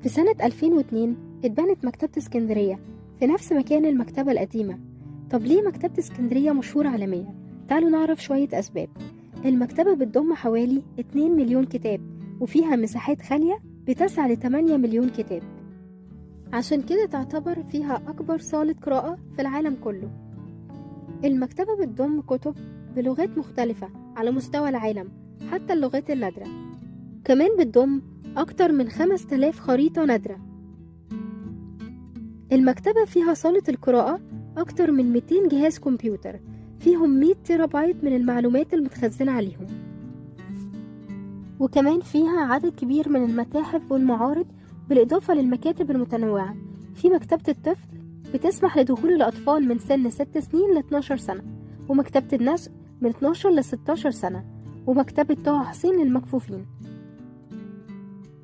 في سنة 2002 اتبنت مكتبة اسكندرية في نفس مكان المكتبة القديمة. طب ليه مكتبة اسكندرية مشهورة عالميا؟ تعالوا نعرف شوية أسباب. المكتبة بتضم حوالي 2 مليون كتاب، وفيها مساحات خالية بتسع ل 8 مليون كتاب، عشان كده تعتبر فيها أكبر صالة قراءة في العالم كله. المكتبة بتضم كتب بلغات مختلفة على مستوى العالم، حتى اللغات النادرة. كمان بتضم أكتر من 5000 خريطة نادرة. المكتبة فيها صالة القراءة أكتر من 200 جهاز كمبيوتر فيهم 100 تيرابايت من المعلومات المتخزنة عليهم. وكمان فيها عدد كبير من المتاحف والمعارض، بالإضافة للمكاتب المتنوعة. في مكتبة الطفل بتسمح لدخول الأطفال من سن 6 سنين ل 12 سنة، ومكتبة النشء من 12 ل 16 سنة، ومكتبة طه حسين للمكفوفين.